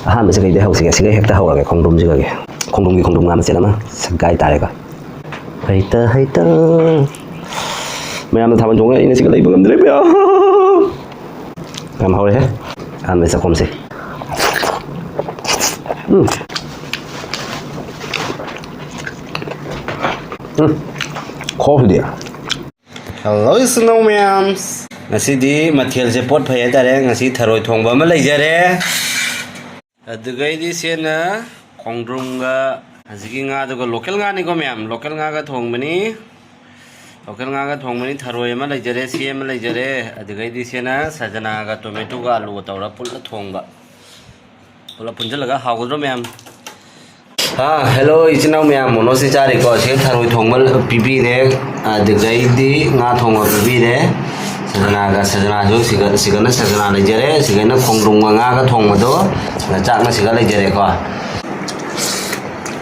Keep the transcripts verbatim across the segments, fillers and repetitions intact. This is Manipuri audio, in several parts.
ꯑꯍꯥꯟꯕꯁꯦ ꯀꯩꯗꯩ ꯍꯧꯁꯤꯒꯦ? ꯁꯤꯒ ꯍꯦꯛꯇ ꯍꯧꯔꯒꯦ, ꯈꯣꯡꯗ꯭ꯔꯨꯝꯁꯤꯒꯒꯤ꯫ ꯈꯣꯡꯗ꯭ꯔꯨꯝꯒꯤ ꯈꯣꯡꯗ꯭ꯔꯨꯝ ꯉꯥ ꯃꯆꯦꯠ ꯑꯃ ꯁꯒꯥꯏ ꯇꯥꯔꯦꯀꯣ꯫ ꯍꯩꯇ ꯍꯩꯇ꯫ ꯃꯌꯥꯝꯅ ꯊꯥꯕꯜ ꯆꯣꯡꯉꯦ, ꯑꯩꯅ ꯁꯤꯒ ꯂꯩꯕ ꯉꯝꯗ꯭ꯔꯦ, ꯃꯌꯥꯝ꯫ ꯌꯥꯝ ꯍꯧꯔꯦꯍꯦ꯫ ꯑꯍꯥꯟꯕ ꯆꯥꯛꯈꯣꯝꯁꯦ꯫ ꯎꯝ꯫ ꯎꯝ꯫ ꯈꯣꯛꯁꯤꯗꯤ꯫ ꯍꯜꯂꯣ ꯏꯆꯤꯟ ꯏꯅꯥꯎ ꯃꯌꯥꯝ꯫ ꯉꯁꯤꯗꯤ ꯃꯊꯦꯜꯁꯦ ꯄꯣꯠ ꯐꯩ ꯍꯥꯏꯇꯥꯔꯦ꯫ ꯉꯁꯤ ꯊꯔꯣꯏ ꯊꯣꯡꯕ ꯑꯃ ꯂꯩꯖꯔꯦ꯫ ꯑꯗꯨꯒꯩꯗꯤ ꯁꯤꯅ ꯈꯣꯡꯗ꯭ꯔꯨꯝꯒ ꯍꯧꯖꯤꯛꯀꯤ ꯉꯥꯗꯨꯒ, local ꯉꯥꯅꯤꯀꯣ ꯃꯌꯥꯝ, local ꯉꯥꯒ ꯊꯣꯡꯕꯅꯤ꯫ Local ꯉꯥꯒ ꯊꯣꯡꯕꯅꯤ, ꯊꯔꯣꯏ ꯑꯃ ꯂꯩꯖꯔꯦ, ꯁꯤ ꯑꯃ ꯂꯩꯖꯔꯦ, ꯑꯗꯨꯒꯩꯗꯤ ꯁꯤꯅ ꯁꯖꯅꯥꯒ ꯇꯣꯃꯦꯇꯣꯒ ꯑꯂꯨꯒ ꯇꯧꯔ ꯄꯨꯜꯂ ꯊꯣꯡꯕ꯫ ꯄꯨꯂꯞ ꯄꯨꯟꯁꯤꯜꯂꯒ ꯍꯥꯎꯒꯗ꯭ꯔꯣ ꯃꯌꯥꯝ? ꯍꯥ, hello ꯏꯆꯤꯟ ꯏꯅꯥꯎ ꯃꯌꯥꯝ, ꯃꯣꯅꯣꯁꯦ ꯆꯥꯔꯤꯀꯣ꯫ ꯁꯤꯒ ꯊꯔꯣꯏ ꯊꯣꯡꯕ ꯄꯤꯕꯤꯔꯦ, ꯑꯗꯨꯗꯩꯗꯤ ꯉꯥ ꯊꯣꯡꯕ ꯄꯤꯕꯤꯔꯦ꯫ ꯁꯖꯅꯥꯒ, ꯁꯖꯅꯥꯁꯨ ꯁꯤꯒ, ꯁꯤꯒꯅ ꯁꯖꯅꯥ ꯂꯩꯖꯔꯦ, ꯁꯤꯒꯅ ꯈꯣꯡꯗ꯭ꯔꯨꯝꯒ ꯉꯥꯒ ꯊꯣꯡꯕꯗꯣ, ꯆꯥꯛꯅ ꯁꯤꯒ ꯂꯩꯖꯔꯦꯀꯣ꯫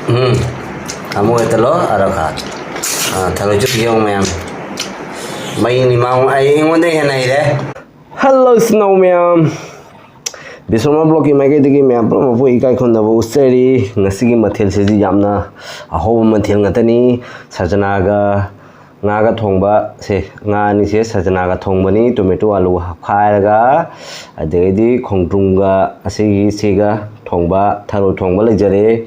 ꯎꯝ, ꯑꯃꯨꯛ ꯍꯦꯛꯇ ꯂꯣ ꯑꯔꯈꯥ꯫ ꯑꯥ, ꯊꯔꯣꯏꯁꯨ ꯌꯦꯡꯉꯨ ꯃꯌꯥꯝ, ꯃꯩꯅꯤ ꯃꯥ, ꯑꯩ, ꯑꯩꯉꯣꯟꯗ ꯍꯦꯟꯅ ꯍꯩꯔꯦ꯫ Hello ꯏꯆꯤꯟ ꯏꯅꯥꯎ ꯃꯌꯥꯝ, ꯕꯤꯁ꯭ꯋꯥꯃꯥ ꯕ꯭ꯂꯣꯛꯀꯤ ꯃꯥꯏꯀꯩꯗꯒꯤ ꯃꯌꯥꯝ ꯄꯨꯝꯅꯃꯛꯄꯨ ꯏꯀꯥꯏ ꯈꯨꯝꯅꯕ ꯎꯠꯆꯔꯤ꯫ ꯉꯁꯤꯒꯤ ꯃꯊꯦꯜꯁꯤꯗꯤ ꯌꯥꯝꯅ ꯑꯍꯥꯎꯕ ꯃꯊꯦꯜ ꯉꯥꯛꯇꯅꯤ꯫ ꯁꯖꯅꯥꯒ ꯉꯥꯒ ꯊꯣꯡꯕ ꯁꯦ, ꯉꯥ ꯑꯅꯤꯁꯦ ꯁꯖꯅꯥꯒ ꯊꯣꯡꯕꯅꯤ, ꯇꯣꯃꯦꯇꯣ ꯑꯂꯨ ꯍꯥꯞꯈꯥꯏꯔꯒ, ꯑꯗꯒꯤꯗꯤ ꯈꯣꯡꯗ꯭ꯔꯨꯝꯒ ꯑꯁꯤꯒꯤꯁꯤꯒ ꯊꯣꯡꯕ, ꯊꯔꯣꯏ ꯊꯣꯡꯕ ꯂꯩꯖꯔꯦ꯫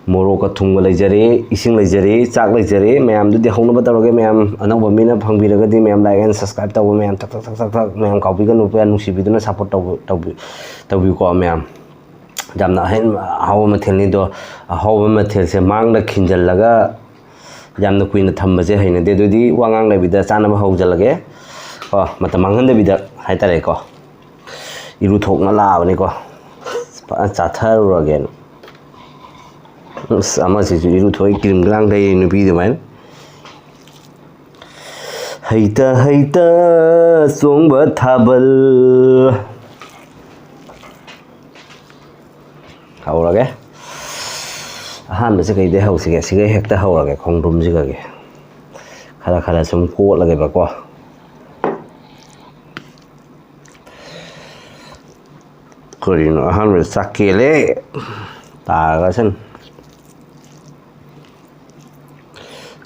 ꯃꯣꯔꯣꯛꯀ ꯊꯨꯝꯒ ꯂꯩꯖꯔꯦ, ꯏꯁꯤꯡ ꯂꯩꯖꯔꯦ, ꯆꯥꯛ ꯂꯩꯖꯔꯦ꯫ ꯃꯌꯥꯝꯗꯨꯗꯤ ꯍꯧꯅꯕ ꯇꯧꯔꯒꯦ꯫ ꯃꯌꯥꯝ ꯑꯅꯧꯕ ꯃꯤꯅ ꯐꯪꯕꯤꯔꯒꯗꯤ ꯃꯌꯥꯝ like and subscribe ꯇꯧꯕ ꯃꯌꯥꯝ ꯊꯛ ꯊꯛ ꯊꯛ ꯊꯛ ꯊꯛ ꯃꯌꯥꯝ ꯀꯥꯎꯕꯤꯒꯅꯨ꯫ ꯃꯌꯥꯝ ꯅꯨꯡꯁꯤꯕꯤꯗꯨꯅ support ꯇꯧꯕ-, ꯇꯧꯕꯤ-, ꯇꯧꯕꯤꯌꯨꯀꯣ ꯃꯌꯥꯝ꯫ ꯌꯥꯝꯅ ꯑꯍꯦꯟ-, ꯑꯍꯥꯎꯕ ꯃꯊꯦꯜꯅꯤ ꯑꯗꯣ, ꯑꯍꯥꯎꯕ ꯃꯊꯦꯜꯁꯦ ꯃꯥꯡꯗ ꯈꯤꯟꯖꯜꯂꯒ ꯌꯥꯝꯅ ꯀꯨꯏꯅ ꯊꯝꯕꯁꯦ ꯍꯩꯅꯗꯦ꯫ ꯑꯗꯨꯗꯤ ꯋꯥ ꯉꯥꯡꯗꯕꯤꯗ ꯆꯥꯅꯕ ꯍꯧꯖꯜꯂꯒꯦ ꯀꯣ, ꯃꯇꯝ ꯃꯥꯡꯍꯟꯗꯕꯤꯗ ꯍꯥꯏꯇꯥꯔꯦꯀꯣ꯫ ꯏꯔꯨꯊꯣꯛꯅ ꯂꯥꯛꯑꯕꯅꯤꯀꯣ꯫ ꯐꯖꯅ ꯆꯥꯊꯔꯨꯔꯒꯦꯅ꯫ ꯑꯁ, ꯑꯃꯁꯤꯁꯨ ꯏꯔꯨꯊꯣꯛꯏ, cream ꯒ꯭ꯔꯥꯡ ꯇꯩ ꯅꯨꯄꯤ ꯑꯗꯨꯃꯥꯏꯅ꯫ ꯍꯩꯇ ꯍꯩꯇ ꯆꯣꯡꯕ ꯊꯥꯕꯜ꯫ ꯍꯧꯔꯒꯦ꯫ ꯑꯍꯥꯟꯕꯁꯦ ꯀꯩꯗꯩ ꯍꯧꯁꯤꯒꯦ? ꯁꯤꯒ ꯍꯦꯛꯇ ꯍꯧꯔꯒꯦ, ꯈꯣꯡꯗ꯭ꯔꯨꯝꯁꯤꯒꯒꯤ꯫ ꯈꯔ ꯈꯔ ꯁꯨꯝ ꯀꯣꯠꯂꯒꯦꯕꯀꯣ꯫ ꯀꯔꯤꯅꯣ ꯑꯍꯥꯟꯕꯗ ꯆꯥꯛ ꯀꯦꯜꯂꯦ꯫ ꯇꯥꯔꯒꯁꯅꯨ꯫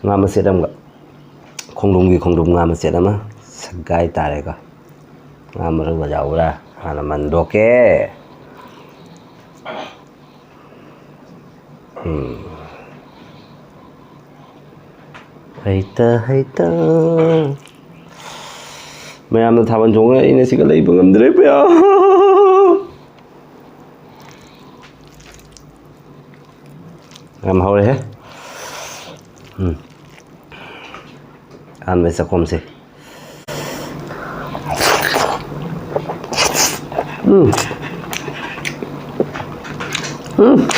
ꯉꯥ ꯃꯆꯦꯠ ꯑꯃꯒ, ꯈꯣꯡꯗ꯭ꯔꯨꯝꯒꯤ ꯈꯣꯡꯗ꯭ꯔꯨꯝ ꯉꯥ ꯃꯆꯦꯠ ꯑꯃ ꯁꯒꯥꯏ ꯇꯥꯔꯦꯀꯣ꯫ ꯉꯥ ꯃꯔꯨꯒ ꯌꯥꯎꯕ꯭ꯔꯥ? ꯍꯥꯟꯅ ꯃꯟꯗꯣꯛꯀꯦ꯫ ꯎꯝ꯫ ꯍꯩꯇ ꯍꯩꯇ꯫ ꯃꯌꯥꯝꯅ ꯊꯥꯕꯜ ꯆꯣꯡꯉꯦ, ꯑꯩꯅ ꯁꯤꯒ ꯂꯩꯕ ꯉꯝꯗ꯭ꯔꯦ, ꯄꯌꯥ꯫ ꯌꯥꯝ ꯍꯧꯔꯦꯍꯦ꯫ ꯎꯝ꯫ ꯑꯍꯥꯟꯕ ꯆꯥꯛꯈꯣꯝꯁꯦ꯫ ꯎꯝ꯫ ꯎꯝ꯫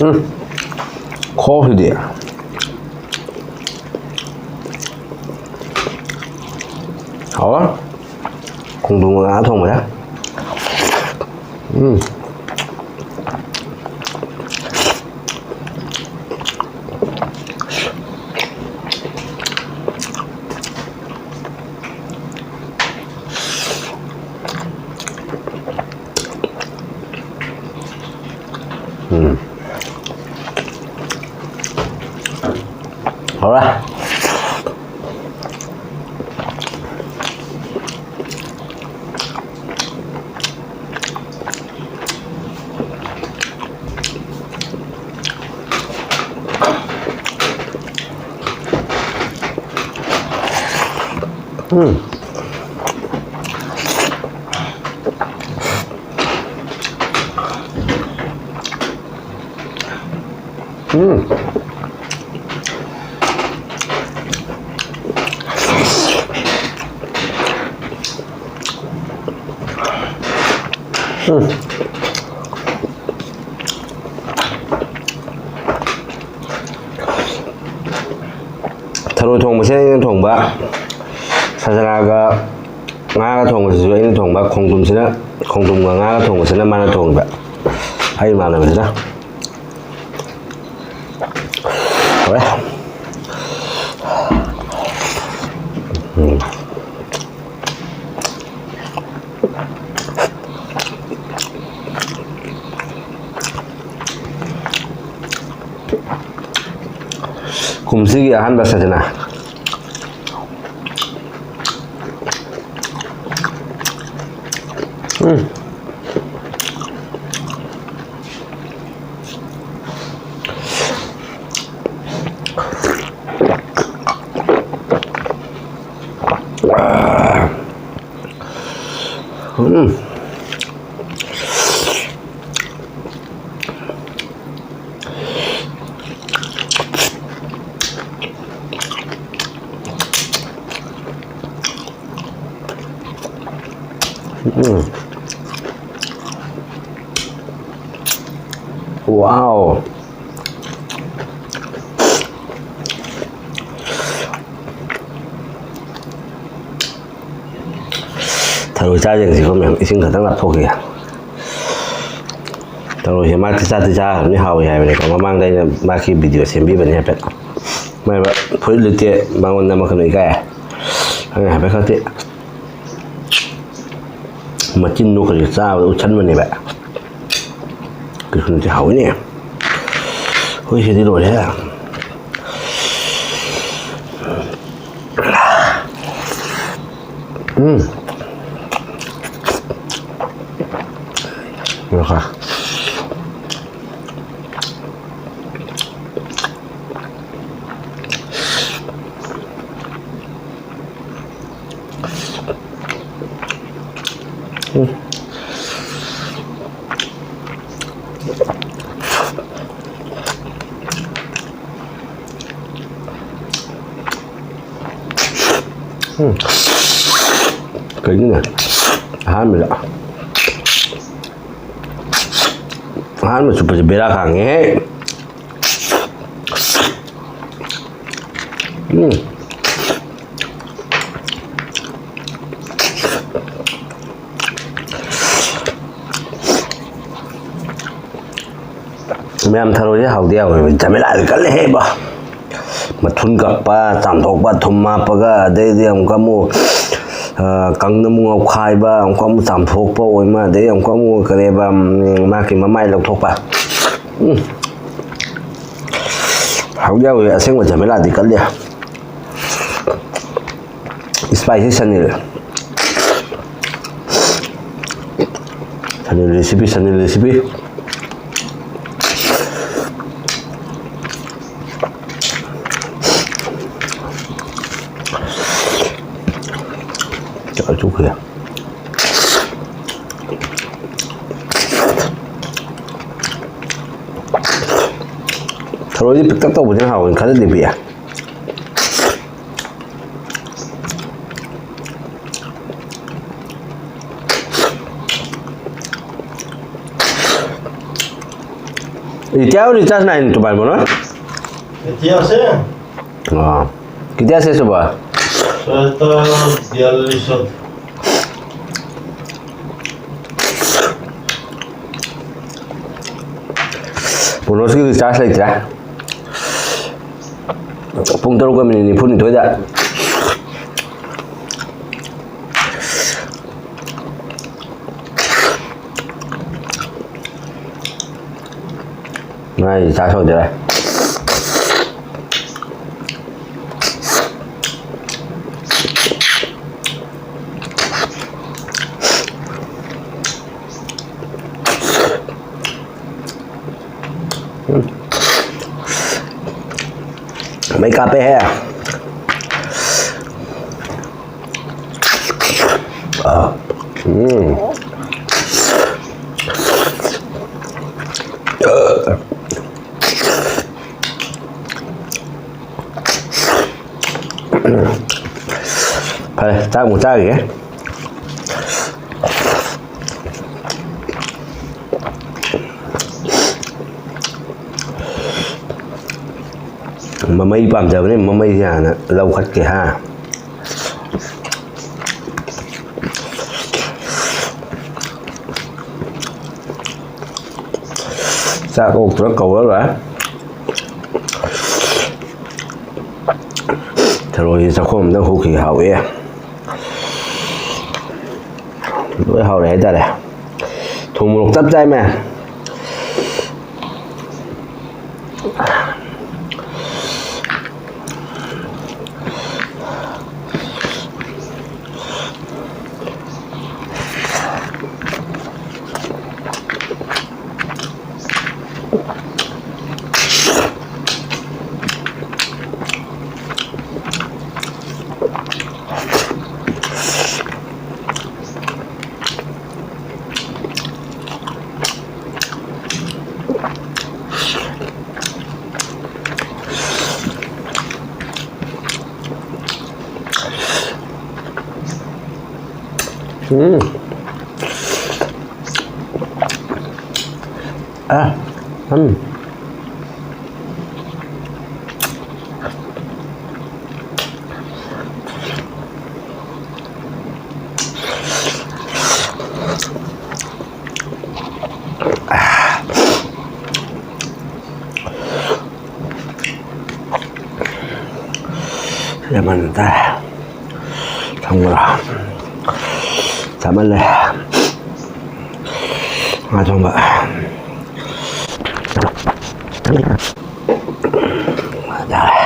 ꯎꯝ꯫ ꯈꯣꯛꯁꯤꯗꯤ꯫ ꯍꯥꯎꯔꯦ꯫ ꯈꯣꯡꯗ꯭ꯔꯨꯝ ꯉꯥ ꯊꯣꯡꯕꯁꯦ꯫ ꯎꯝ꯫ ꯎꯝ꯫ ꯍꯧꯔꯦ꯫ ꯎꯝ꯫ ꯎꯝ꯫ ꯎꯝ꯫ ꯊꯔꯣꯏ ꯊꯣꯡꯕꯁꯦ ꯑꯩꯅ ꯊꯣꯡꯕ, ꯁꯖꯅꯥꯒ ꯉꯥꯒ ꯊꯣꯡꯕꯁꯤꯁꯨ ꯑꯩꯅ ꯊꯣꯡꯕ, ꯈꯣꯡꯗ꯭ꯔꯨꯝꯁꯤꯅ, ꯈꯣꯡꯗ꯭ꯔꯨꯝꯒ ꯉꯥꯒ ꯊꯣꯡꯕꯁꯤꯅ ꯃꯥꯅ ꯊꯣꯡꯕ꯫ ꯍꯩ ꯃꯥꯟꯅꯕꯁꯤꯅ ꯍꯥꯎꯔꯦ꯫ ꯎꯝ꯫ ꯀꯨꯝꯁꯤꯒꯤ ꯑꯍꯥꯟꯕ ꯁꯖꯅꯥ꯫ ꯎꯝ꯫ ꯎꯝ꯫ ꯎꯝ꯫ ꯋꯥꯎ꯫ ꯊꯔꯣꯏ ꯆꯥ ꯌꯦꯡꯁꯤꯀꯣ ꯃꯌꯥꯝ, ꯏꯁꯤꯡ ꯈꯛꯇꯪ ꯂꯥꯞꯊꯣꯛꯈꯤꯒꯦ꯫ ꯊꯔꯣꯏꯁꯦ ꯃꯥ ꯇꯤꯆꯥ ꯇꯤꯆꯥ ꯑꯗꯨꯝ ꯍꯥꯎꯏ ꯍꯥꯏꯕꯅꯦꯀꯣ, ꯃꯃꯥꯡꯗ ꯑꯩꯅ ꯃꯥꯒꯤ ꯚꯤꯗꯤꯑꯣ ꯁꯦꯝꯕꯤꯕꯅꯦ ꯍꯥꯏꯐꯦꯠ꯫ ꯃꯥꯏꯕ ꯐꯨꯔꯤꯠ ꯂꯤꯠꯇꯦ, ꯃꯉꯣꯟꯗ ꯑꯃ ꯀꯩꯅꯣ ꯏꯀꯥꯏ꯫ ꯑꯩꯅ ꯍꯥꯏꯐꯦꯠ ꯈꯛꯇꯤ ꯃꯆꯤꯟꯗꯣ ꯀꯔꯤ ꯆꯥꯕꯗ ꯎꯠꯁꯟꯕꯅꯦꯕ꯫ ꯀꯩꯁꯨ ꯅꯠꯇꯦ, ꯍꯥꯎꯋꯤꯅꯦ꯫ ꯍꯣꯏ, ꯁꯤꯗꯤ ꯂꯣꯏꯔꯦ꯫ ꯎꯝ꯫ ꯂꯣꯏꯈ꯭ꯔꯦ꯫ ꯎꯝ꯫ ꯎꯝ꯫ ꯀꯩꯅꯣꯅꯦ? ꯑꯍꯥꯟꯕꯗ, ꯑꯍꯥꯟꯕ ꯆꯨꯞꯄꯁꯦ ꯕꯦꯔꯥ ꯈꯥꯡꯉꯦꯍꯦ꯫ ꯎꯝ꯫ ꯃꯌꯥꯝ, ꯊꯔꯣꯏꯁꯦ ꯍꯥꯎꯗꯤ ꯍꯥꯎꯋꯦꯕ, ꯖꯃꯦꯂꯥꯗꯤ ꯀꯜꯂꯦꯍꯦ ꯏꯕꯣ꯫ ꯃꯊꯨꯟ ꯀꯛꯄ, ꯆꯥꯝꯊꯣꯛꯄ, ꯊꯨꯝ ꯍꯥꯞꯄꯒ, ꯑꯗꯩꯗꯤ ꯑꯃꯨꯛꯀ ꯑꯃꯨꯛ, ꯑ, ꯀꯪꯅ ꯑꯃꯨꯛ ꯉꯧꯈꯥꯏꯕ, ꯑꯃꯨꯛꯀ ꯑꯃꯨꯛ ꯆꯥꯝꯊꯣꯛꯄ ꯑꯣꯏꯃ, ꯑꯗꯩ ꯑꯃꯨꯛꯀ ꯑꯃꯨꯛ ꯀꯔꯤꯕ, ꯎꯝ, ꯃꯥꯒꯤ ꯃꯃꯥꯏ ꯂꯧꯊꯣꯛꯄ꯫ ꯎꯝ꯫ ꯍꯥꯎꯗꯤ ꯍꯥꯎꯋꯦ, ꯑꯁꯦꯡꯕ ꯖꯃꯦꯂꯥꯗꯤ ꯀꯜꯂꯦ꯫ Spicy ꯁꯅꯤꯜ꯫ ꯁꯅꯤꯜ recipe, ꯁꯅꯤꯜ recipe꯫ ꯆꯥꯊꯣꯛꯈ꯭ꯔꯦ꯫ ꯊꯔꯣꯏꯗꯤ ꯄꯤꯛꯇꯛ ꯇꯧꯕꯁꯤꯅ ꯍꯥꯎꯋꯦꯅ ꯈꯜꯂꯗꯤ ꯄꯤꯛꯑꯦ꯫ এতিয়াও ৰিচাৰ্জ নাই নেকি তোমাৰ ফোনত? এতিয়া আছে। অ। কেতিয়া শেষ হ'ব? ছয়টা বিয়াল্লিছত। ꯄꯨꯂꯣꯁꯀꯤ ꯔꯤꯆꯥꯔꯖ ꯂꯩꯇ꯭ꯔꯦ꯫ ꯄꯨꯡ ꯇꯔꯨꯛꯀ ꯃꯤꯅꯤꯠ ꯅꯤꯐꯨ ꯅꯤꯊꯣꯏꯗ꯫ ꯃꯥꯏ ꯔꯤꯆꯥꯔꯖ ꯇꯧꯗ꯭ꯔꯦ꯫ ꯃꯩ ꯀꯥꯞꯄꯦꯍꯦ꯫ ꯎꯝ꯫ ꯐꯔꯦ, ꯆꯥꯛ ꯑꯃꯨꯛ ꯆꯥꯈꯤꯒꯦ꯫ ꯃꯃꯩ ꯄꯥꯝꯖꯕꯅꯤ, ꯃꯃꯩꯁꯦ ꯍꯥꯟꯅ ꯂꯧꯈꯠꯀꯦ ꯍꯥ꯫ ꯆꯥꯛ ꯑꯣꯛꯇ꯭ꯔ ꯀꯧꯔꯔꯣꯏ꯫ ꯊꯔꯣꯏꯁꯦ ꯆꯥꯛꯈꯣꯝ ꯑꯝꯗ ꯍꯨꯛꯈꯤ ꯍꯥꯎꯋꯦ꯫ ꯂꯣꯏ ꯍꯥꯎꯔꯦ ꯍꯥꯏꯇꯥꯔꯦ꯫ ꯊꯨꯝ ꯃꯣꯔꯣꯛ ꯆꯞ ꯆꯥꯏꯃꯦ꯫ ꯎꯝ꯫ ꯑ, ꯎꯝ꯫ ꯂꯦꯃꯟ ꯇꯥꯏ꯫ ꯊꯝꯈ꯭ꯔꯣ꯫ ꯆꯥꯃꯜꯂꯦ꯫ ꯉꯥ ꯊꯣꯡꯕ꯫ ꯌꯥꯔꯦ꯫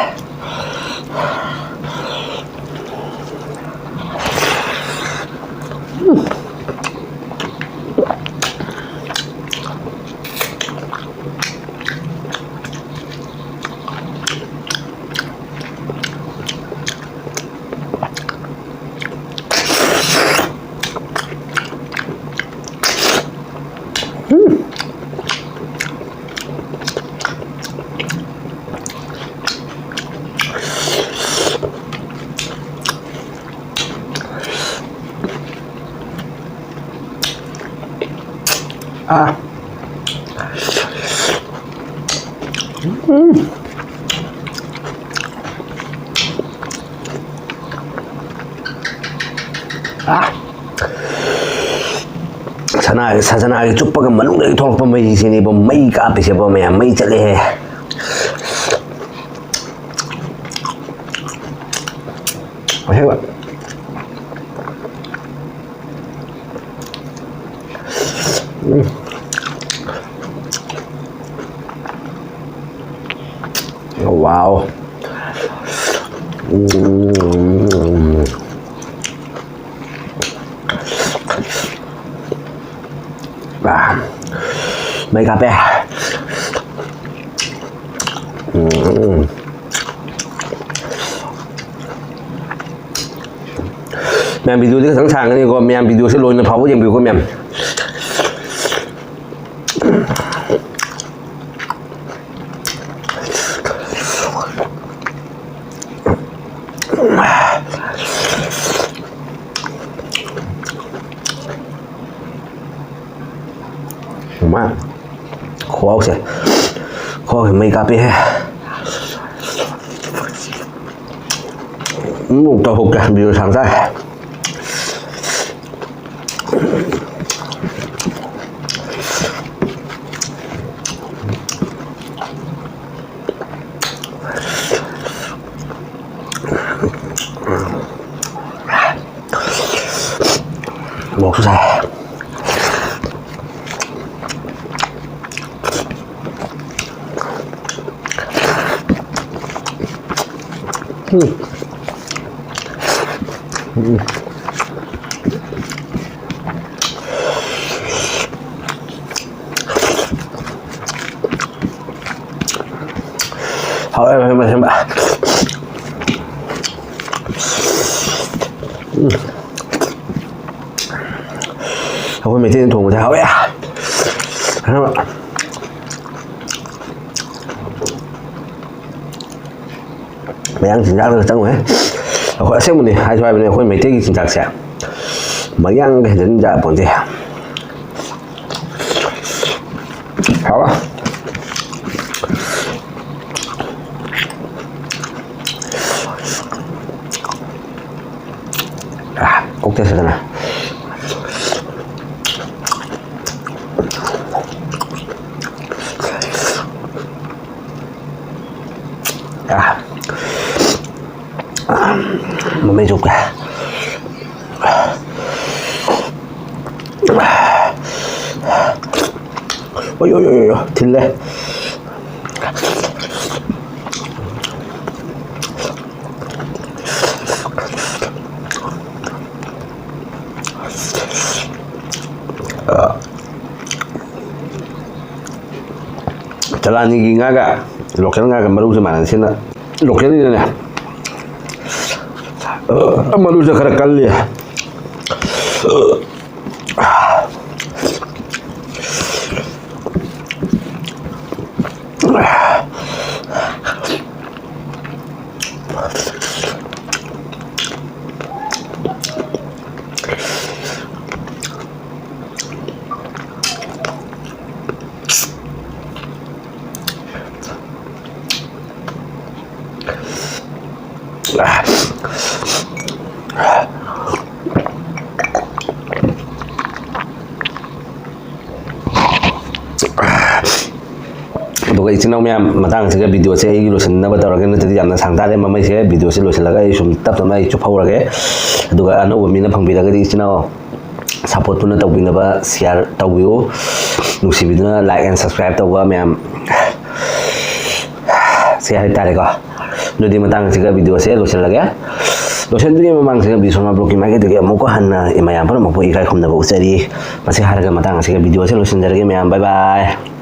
ꯑꯥ꯫ ꯎꯝ꯫ ꯑꯥ꯫ ꯁꯅꯥꯒꯤ, ꯁꯖꯅꯥꯒꯤ ꯆꯨꯞꯄꯒ ꯃꯅꯨꯡꯗꯒꯤ ꯊꯣꯛꯂꯛꯄ ꯃꯩꯁꯤꯅꯦꯕ, ꯃꯩ ꯀꯥꯞꯄꯤꯁꯦꯕ ꯃꯌꯥꯝ, ꯃꯩ ꯆꯠꯂꯦꯍꯦ꯫ ꯑꯁꯦꯡꯕ꯫ ꯎꯝ꯫ ꯋꯥꯎ꯫ ꯎꯝ꯫ ꯑꯥ, ꯃꯩ ꯀꯥꯞꯄꯦ꯫ ꯎꯝ꯫ ꯃꯌꯥꯝ, video ꯁꯦ ꯈꯤꯇꯪ ꯁꯥꯡꯒꯅꯤꯀꯣ꯫ ꯃꯌꯥꯝ, video ꯁꯦ ꯂꯣꯏꯅ ꯐꯥꯎꯕ ꯌꯦꯡꯕꯤꯌꯨꯀꯣ, ꯃꯌꯥꯝ꯫ ꯃꯥ ꯈꯨꯍꯥꯎꯁꯦ, ꯈꯨꯍꯥꯎꯁꯦ ꯃꯩ ꯀꯥꯞꯄꯤꯍꯦ꯫ ꯑꯃꯨꯛ ꯇꯧꯊꯣꯛꯀꯦ, video ꯁꯥꯡ ꯇꯥꯔꯦ꯫ ꯃꯣꯔꯣꯛꯁꯨ ꯁꯥꯏ꯫ ꯎꯝ꯫ ꯎꯝ꯫ ꯍꯥꯎꯋꯦ, ꯍꯥꯎꯋꯦ, ꯍꯥꯎꯋꯦ꯫ ꯎꯝ꯫ ꯑꯩꯈꯣꯏ ꯃꯩꯇꯩꯅ ꯊꯣꯡꯕꯁꯦ ꯍꯥꯎꯋꯦ꯫ ꯃꯌꯥꯡ ꯆꯤꯟꯖꯥꯛꯅꯒ ꯆꯪꯉꯣꯏꯍꯦ꯫ ꯑꯩꯈꯣꯏ ꯑꯁꯦꯡꯕꯅꯤ ꯍꯥꯏꯁꯨ ꯍꯥꯏꯕꯅꯤ, ꯑꯩꯈꯣꯏ ꯃꯩꯇꯩꯒꯤ ꯆꯤꯟꯖꯥꯛꯁꯦ ꯃꯌꯥꯡꯒ ꯍꯦꯟꯖꯤꯟ ꯌꯥꯄꯣꯟꯇꯦ꯫ ꯍꯥꯎꯕ꯫ ꯑꯥ, ꯑꯣꯛꯇꯦ ꯐꯖꯅ꯫ ꯃꯃꯩ ꯆꯨꯞꯀꯦ꯫ ꯑꯣꯏ, ꯑꯣꯏ, ꯑꯣꯏ, ꯑꯣꯏ, ꯊꯤꯜꯂꯦ꯫ ꯆꯂꯥꯅꯤꯒꯤ ꯉꯥꯒ local ꯉꯥꯒ ꯃꯔꯨꯁꯦ ꯃꯥꯟꯅꯗꯦꯅ, localꯒꯤꯅꯅꯦ, ꯃꯔꯨꯁꯦ ꯈꯔ ꯀꯜꯂꯤ꯫ ꯑꯗꯨꯒ ꯏꯆꯤꯟ ꯏꯅꯥꯎ ꯃꯌꯥꯝ, ꯃꯇꯥꯡꯁꯤꯒ videoꯁꯦ ꯑꯩꯒꯤ ꯂꯣꯏꯁꯤꯟꯅꯕ ꯇꯧꯔꯒꯦ, ꯅꯠꯇ꯭ꯔꯗꯤ ꯌꯥꯝꯅ ꯁꯥꯡ ꯇꯥꯔꯦ꯫ ꯃꯃꯩꯁꯦ videoꯁꯦ ꯂꯣꯏꯁꯤꯜꯂꯒ ꯑꯩ ꯁꯨꯝ ꯇꯞ ꯇꯞꯅ ꯑꯩ ꯆꯨꯞꯍꯧꯔꯒꯦ꯫ ꯑꯗꯨꯒ ꯑꯅꯧꯕ ꯃꯤꯅ ꯐꯪꯕꯤꯔꯒꯗꯤ ꯏꯆꯤꯟ ꯏꯅꯥꯎ supportꯇꯨꯅ ꯇꯧꯕꯤꯅꯕ share ꯇꯧꯕꯤꯌꯨ꯫ ꯅꯨꯡꯁꯤꯕꯤꯗꯨꯅ like and subscribe ꯇꯧꯕ ꯃꯌꯥꯝ ꯁꯤ ꯍꯥꯏꯇꯥꯔꯦꯀꯣ꯫ ꯑꯗꯨꯗꯤ ꯃꯇꯥꯡ ꯑꯁꯤꯒ videoꯁꯦ ꯂꯣꯏꯁꯤꯜꯂꯒꯦ꯫ ꯂꯣꯏꯁꯤꯟꯗ꯭ꯔꯤꯉꯩ ꯃꯃꯥꯡꯁꯤꯗ ꯕꯤꯁ꯭ꯋꯥꯃꯥ vlogꯀꯤ ꯃꯥꯏꯀꯩꯗꯒꯤ ꯑꯃꯨꯛꯀ ꯍꯟꯅ ꯃꯌꯥꯝ ꯄꯨꯝꯅꯃꯛꯄꯨ ꯏꯀꯥꯏ ꯈꯨꯝꯅꯕ ꯎꯠꯆꯔꯤ꯫ ꯃꯁꯤ ꯍꯥꯏꯔꯒ ꯃꯇꯥꯡ ꯑꯁꯤꯒ videoꯁꯦ ꯂꯣꯏꯁꯤꯟꯖꯔꯒꯦ ꯃꯌꯥꯝ꯫ Bye bye꯫